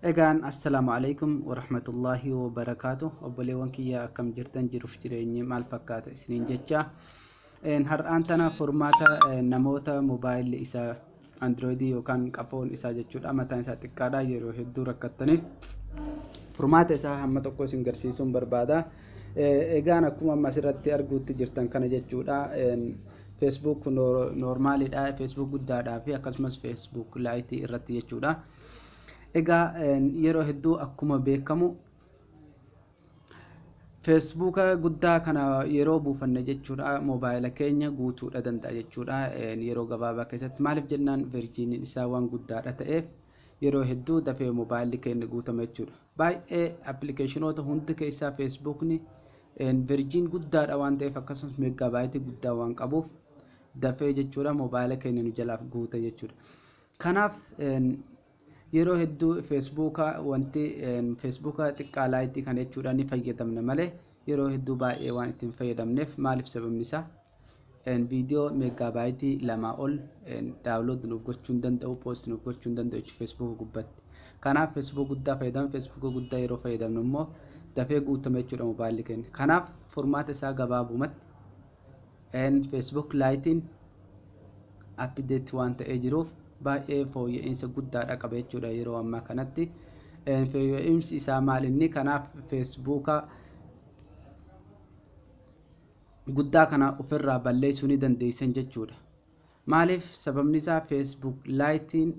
Egaan assalaamu alaikum warahmatullaahi wabarakaatu. Obboleewwan kiyya, akkam jirtan? Jiruuf jireenyi maal fakkaata isiniin jecha. Har'aan tana furmaata namoota mobaayilli isaa androidii yookaan qafoon isaa jechuudha mataan isaa xiqqaadha yeroo hedduu rakkattaniif furmaata isaa hamma tokko isin garsiisuun barbaada. Egaan akkuma amma asirratti arguutti jirtan kana jechuudha, Facebook normaliidha, Facebook guddaadhaa fi akkasumas Facebook Lite irratti jechuudha. Egaa yeroo hedduu akkuma beekamu Feesbuuka guddaa kana yeroo buufanne jechuudha moobaayila keenya guutuudha danda'a jechuudha yeroo gabaabaa keessatti. Maaliif jennaan, versioniin isaa waan guddaadha ta'eef yeroo hedduu dafee moobaayilli keenya guutama jechuudha. Baay'ee appilikeeshinoota hundi keessaa Feesbuukni version guddaadha waan ta'eef, akkasumas meeggaabaayiti guddaa waan qabuuf, dafee jechuudha moobaayila keenya nu jalaaf guuta jechuudha. Kanaaf yeroo hedduu Feesbuuka wanti Feesbuuka xiqqaa Lite kana jechuudha ni fayyadamna malee yeroo hedduu baay'ee waan ittiin fayyadamneef. Maaliif? Sababni isaa viidiyoo meeggaabaayiti 2 ol download nuuf gochuu hin danda'u, post nuuf gochuu hin danda'u jechuudha Feesbuuka gubbatti. Kanaaf Feesbuuka guddaa fayyadamna. Feesbuuka guddaa yeroo fayyadamnu immoo dafee guutama jechuudha mobaayilli keenya. Kanaaf furmaata isaa gabaabumatti Facebook Liteiin update waan ta'ee jiruuf baay'ee fooyya'insa guddaadha qaba jechuudha yeroo ammaa kanatti. Fooyya'insi isaa maal inni? Kanaaf Feesbuuka guddaa kana ofirraa balleessuu ni dandeessan jechuudha. Maaliif? Sababni isaa Facebook Liteiin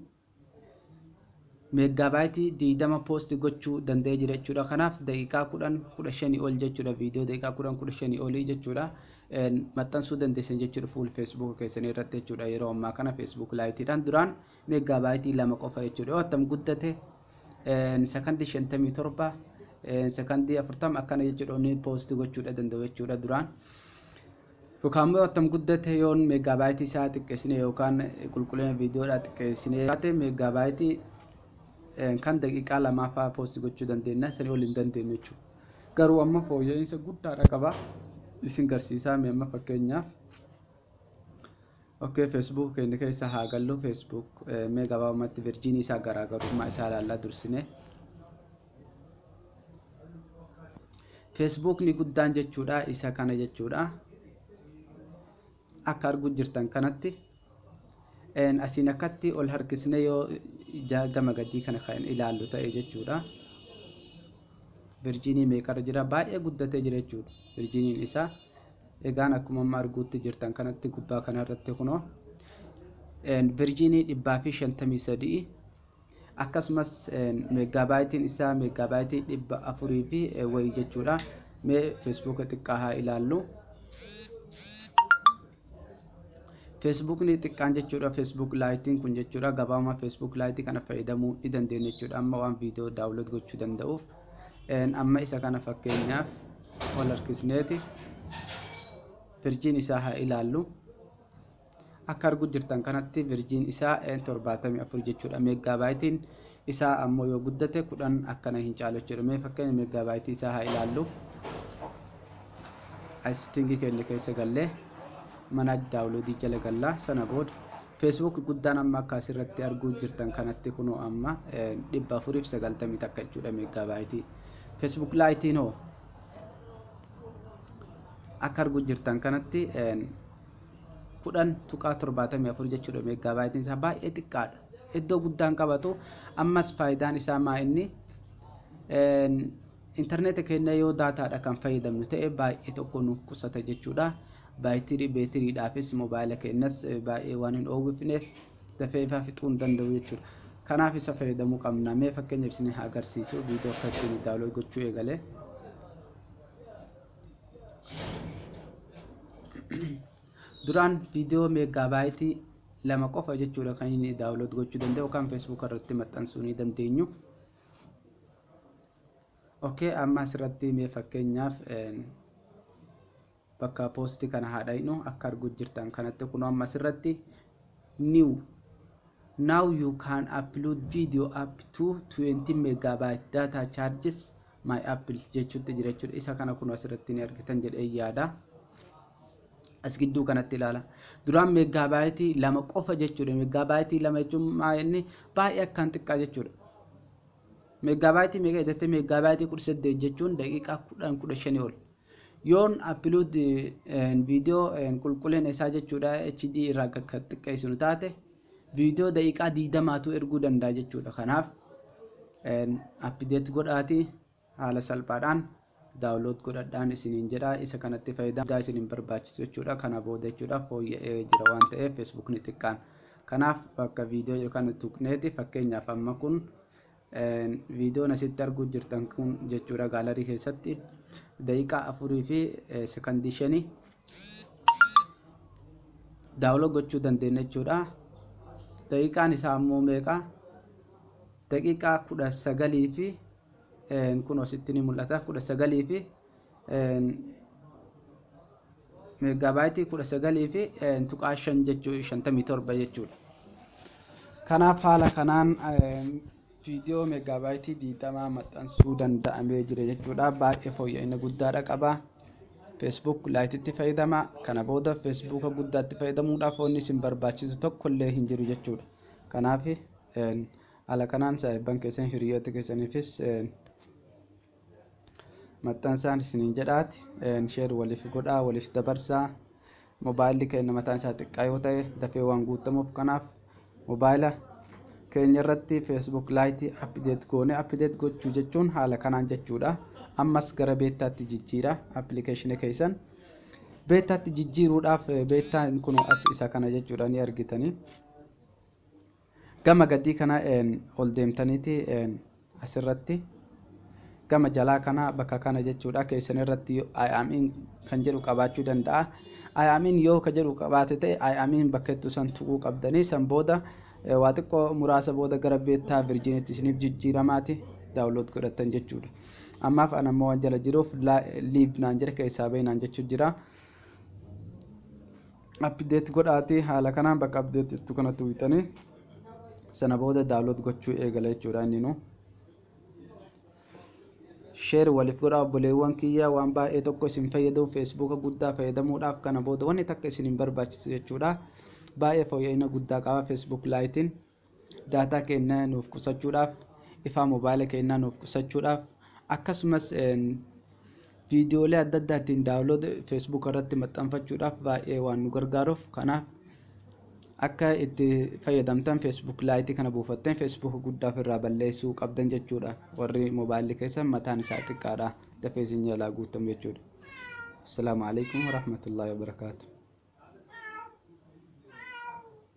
meeggaabaayiti 20 post gochuu danda'ee jira jechuudha. Kanaaf daqiiqaa 10, 15 ol jechuudha, viidiyoo daqiiqaa 10, 15 olii jechuudha maxxansuu dandeessan jechuudha fuul Feesbuuk keessanii irratti jechuudha yeroo ammaa kana Facebook Liteiidhaan. Duraan meeggaabaayiti 2 qofa jechuudha. Yoo attam guddate sakandii 57, sakandii 40 akkana jechuudha inni post gochuudha danda'u jechuudha duraan. Yookaan immoo attam guddate yoon meeggaabaayiti isaa xiqqeessine yookaan qulqullina viidiyoodhaa xiqqeessine taate, meeggaabaayiti kan daqiiqaa 2 fa'aa post gochuu dandeenya, sanii ol hin dandeenyu jechuudha. Garuu amma fooyya'insa guddaadha qaba, isin garsiisaa. Mee amma fakkeenyaaf, okay, Facebook keenya keessa haa gallu. Facebook mee gabaabumatti version isaa garaagarummaa isaa ilaallaa dursine. Feesbuukni guddaan jechuudha isa kana jechuudha. Akka arguu jirtan kanatti asiin akkatti ol harkisne yoo gama gadii kana kan ilaallu ta'e jechuudha. Version meeqarra jira? Baay'ee guddatee jira jechuudha versioniin isaa. Egaan akkuma amma arguutti jirtan kanatti gubbaa kanarratti kunoo version 153, akkasumas meeggaabaaytiin isaa meeggaabaaytii 400 fi wayii jechuudha. Mee Feesbuuka xiqqaa haa ilaallu. Feesbuukni xiqqaan jechuudha, Facebook Liteiin kun jechuudha, gabaabuma Facebook Lite kana fayyadamuu ni dandeenya jechuudha amma waan viidiyoo download gochuu danda'uuf. Amma isa kana fakkeenyaaf ol harkisneeti version isaa haa ilaallu. Akka arguu jirtan kanatti version isaa 74 jechuudha. Meeggaabaaytiin isaa ammoo yoo guddate 10 akkana hin caalu jechuudha. Mee fakkeenya meeggaabaaytii isaa haa ilaallu. Setting keenya keessa gallee manage download jala gallaa. Sana booda Facebook guddaan amma akka asirratti arguu jirtan kanatti kunoo amma 491 jechuudha meeggaabaaytii. Facebook Liteiin hoo? Akka arguu jirtan kanatti 10.74 jechuudha meeggaabaaytiin isaa. Baay'ee xiqqaadha, iddoo guddaan qabatu. Ammas faayidaan isaa maa inni? Intarneeta keenya yoo daataadha kan fayyadamnu ta'e baay'ee tokko nuuf qusata jechuudha. Baayitirii beetiriidhaafis moobaayila keenyas baay'ee waan hin oowwifneef dafee ifaa fixuu hin danda'u jechuudha. Kanaaf isa fayyadamuu qabna. Mee fakkeenyaaf isin haa agarsiisu viidiyoo akka ittiin download gochuu eegale. Duraan viidiyoo meeggaabaayiti 2 qofa jechuudha kan inni download gochuu danda'u yookaan Feesbuuk irratti maxxansuu ni dandeenyu. Okay, amma asirratti mee fakkeenyaaf bakka post kana haa dhaynu. Akka arguu jirtan kanatti kunoo amma asirratti new "Now you can upload video up to 20 megabyte data charges my Apple" jechuutti jira jechuudha. Isa kana kunoo asirratti ni argitan jedhee yaada. As gidduu kanatti ilaala. Duraan meeggaabaayiti 2 qofa jechuudha. Meeggaabaayiti 2 jechuun maa inni? Baay'ee akkaan xiqqaa jechuudha. Megabyte meeqa jettee? Megabyte 18 jechuun daqiiqaa 10, 15 ol. Yoon upload viidiyoo qulqullina isaa jechuudha HD irraa akka xiqqeessinu taate, viidiyoo daqiiqaa 20tu erguu danda'a jechuudha. Kanaaf update godhaati haala salphaadhaan download godhadhaan isiniin jedha. Isa kanatti fayyadamaa isiniin barbaachisu jechuudha. Kana booda jechuudha fooyya'ee jira waan ta'eef Facebookni xiqqaan. Kanaaf bakka viidiyoo jedhu kana tuqneeti, fakkeenyaaf amma kun viidiyoon asitti arguu jirtan kun jechuudha gallery keessatti daqiiqaa 4 fi sekondii 5 download gochuu dandeenya jechuudha. Daqiiqaan isaa immoo meeqa? Daqiiqaa 19 fi kun asitti ni mul'ata, 19 fi megabyte 19 fi tuqaa 5 jechuu, 57 jechuudha. Kanaaf haala kanaan viidiyoo megabyte 20 maxxansuu danda'amee jira jechuudha. Baay'ee fooyya'ina guddaadha qaba. Facebook Lite-tti fayyadama. Kana booda Facebooka guddaatti fayyadamuudhaaf wanni isin barbaachisu tokkollee hin jiru jechuudha. Kanaaf haala kanaan saayibban keessan, hiriyoota keessaniifis maxxansaan isiniin jedhaati, share waliif godhaa, waliif dabarsaa. Mobaayilli keenya mataan isaa xiqqaa yoo ta'e dafee waan guutamuuf, kanaaf mobaayila keenya irratti Facebook Lite update goone, update gochuu jechuun haala kanaan jechuudha. Ammas gara beta-tti jijjiira. Appilikeeshina keessan beta-tti jijjiiruudhaaf beta-n kun as isa kana jechuudha, ni argitanii. Gama gadii kana ol deemtaniiti asirratti gama jalaa kana bakka kana jechuudha keessan irratti "I am in" kan jedhu qabaachuu danda'a. "I am in" yoo ka jedhu qabaate ta'e, "I am in" bakka itti san tuquu qabdanii, san booda waa xiqqoo muraasa booda gara beta version-itti isiniif jijjiiramaati download godhattan jechuudha. Ammaaf an ammoo waan jala jiruuf leave naan jedhe, keessaa bahi naan jechuu jira. Update godhaati haala kanaan bakka update jettu kanatti wixanii sana booda download gochuu eegala jechuudha inni nu. Share waliif godhaa, obboleewwan kiyya. Waan baay'ee tokko isin fayyadu. Facebooka guddaa fayyadamuudhaaf kana booda wanni takka isin hin barbaachisu jechuudha. Baay'ee fooyya'ina guddaa qaba Facebook Lite-iin. Data keenya nuuf qusachuudhaaf, ifaa mobaayila keenyaa nuuf qusachuudhaaf, akkasumas viidiyoolee adda addaa ittiin download Facebook irratti maxxanfachuudhaaf baay'ee waan nu gargaaruuf, kanaaf akka itti fayyadamtan Facebook Lite kana buufattan Facebook guddaaf irraa balleessuu qabdan jechuudha. Warri mobaayilli keessan mataan isaa xiqqaadha, dafee isin jalaa guutamu jechuudha. Assalaamu alaikum warahmatullaahi wabarakaatu.